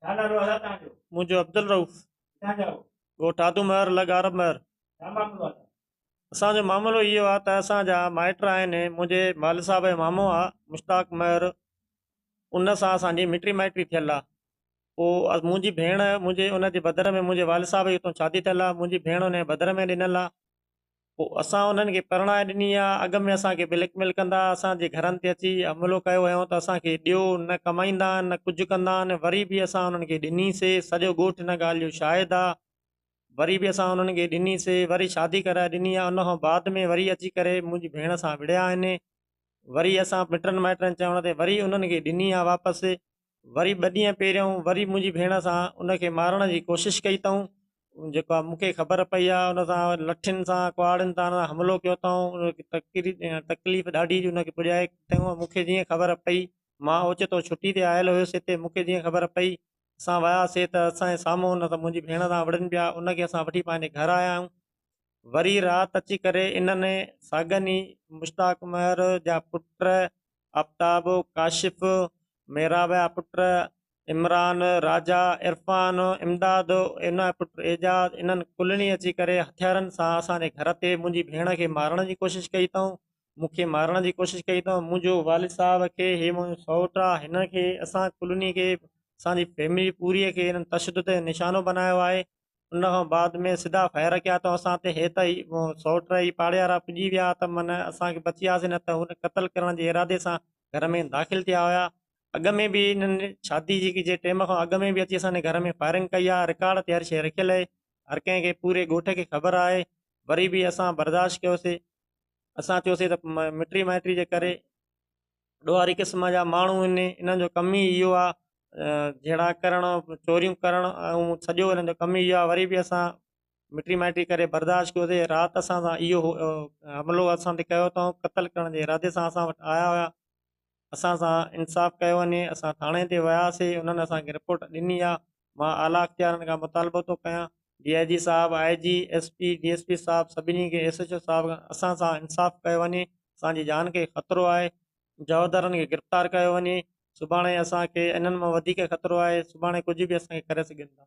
ڇا نالو آهي توهان جو؟ منهنجو عبدالرئوف. ڪٿان جا آهيو؟ ڳوٺ آدو مهر لڳ عرب مهر. ڇا معاملو آهي؟ اسان جو معاملو اهو آهي ته اسان جا مائٽ آهن منهنجي والد صاحب جو مامو آهي مشتاق مهر ان سان اسان جي مٽي مائٽي ٿيل آهي پوء منهنجي ڀيڻ منهنجي ان جي بدر ۾ منهنجي والد صاحب جي اتان شادي ٿيل آهي منهنجي ڀيڻ ان جي بدر ۾ ڏنل آهي پوء اسان انهن کي پرڻائي ڏني آ، اڳ ۾ اسان کي بليڪ ميل ڪندا، اسان جي گهرن تي اچي حملو ڪيو هيائون ته اسان کي ڏيو، نه ڪمائيندا آهن نه ڪجهه ڪندا آهن، وري به اسان انهن کي ڏني سي، سڄو ڳوٺ ان ڳالهه جو شاهد آ، وري به اسان انهن کي ڏني سي، وري شادي ڪرائي ڏني آ، ان کان بعد ۾ وري اچي ڪري منهنجي ڀيڻ سان وڙهيا آهن، وري اسان مٽن مائٽن چوڻ تي وري انهن کي ڏني آ واپس، وري ٻه ڏينهن پهريون وري منهنجي ڀيڻ سان ان کي مارڻ جي ڪوشش ڪئي اٿئون جيڪو آ مون کي خبر پئي آ ان سان لٺين سان ڪهاڙين سان حملو ڪيو اٿئون ان کي تڪليف ڏاڍي ان کي پڄائي اٿئون مون کي جيئن خبر پئي مان اوچتو ڇٽي تي آيل هيس هتي مون کي جيئن خبر پئي اسان وياسي ته اسان جي سامهون ان سان منهنجي ڀيڻ سان وڙهن پيا ان کي اسان وٺي پنهنجي گهر آيا آهيون وري رات اچي ڪري انهن ساڳن ئي مشتاق مهر جا پٽ آفتاب، ڪاشف، محراب جا پٽ عمران، راجا، عرفان، امداد، ان جا پٽ اعجاز انهن ڪلهڻي اچي ڪري هٿيارن سان اسان جي گهر تي منهنجي ڀيڻ کي مارڻ جي ڪوشش ڪئي اٿئون، مون کي مارڻ جي ڪوشش ڪئي اٿئون، منهنجو والد صاحب کي هي منهنجو سئوٽ آ هن کي اسان ڪلهڻي کي اسان جي فيملي پوري کي انهن تشدد جو نشانو بنايو آهي. ان کان بعد ۾ سڌا فائر ڪيا اٿئون اسان تي هي ته هي سئوٽ هي پاڙي وارا پڄي ويا ته من اسان کي بچي وياسين نه ته هن قتل ڪرڻ جي ارادي سان گهر ۾ داخل ٿيا هيا اڳ ۾ به انهن شادي جي جي ٽيم کان اڳ ۾ به اچي اسان جي گهر ۾ فائرنگ ڪئي آهي رڪارڊ تي هر شيء رکيل آهي هر ڪنهن کي پوري ڳوٺ کي خبر آهي وري به اسان برداشت ڪيوسي اسان چيوسي ته مٽي مائٽي جي ڪري ڏوهاري قسم جا ماڻهو آهن انهن جو ڪم ئي اهو آهي جهيڙا ڪرڻ چوريون ڪرڻ ۽ سڄو انهن جو ڪم ئي اهو آهي وري به اسان مٽي مائٽي ڪري برداشت ڪيوسي رات اسان سان اهو حملو اسان تي ڪيو اٿئون قتل ڪرڻ جي ارادي سان اسان وٽ آيا هيا اسان سان انصاف ڪيو وڃي اسان ٿاڻي تي وياسي انهن اسان کي رپورٽ ڏني آهي مان اعليٰ اختيارن کان مطالبو ٿو ڪيان ڊي I جي صاحب I G S P D S P صاحب سڀني کي ايس ايڇ او صاحب کان اسان سان انصاف ڪيو وڃي اسان جي جان کي خطرو آهي جوابدارن کي گرفتار ڪيو وڃي سڀاڻي اسان کي انهن مان وڌيڪ خطرو آهي سڀاڻي ڪجهه به اسان کي ڪري سگهن ٿا.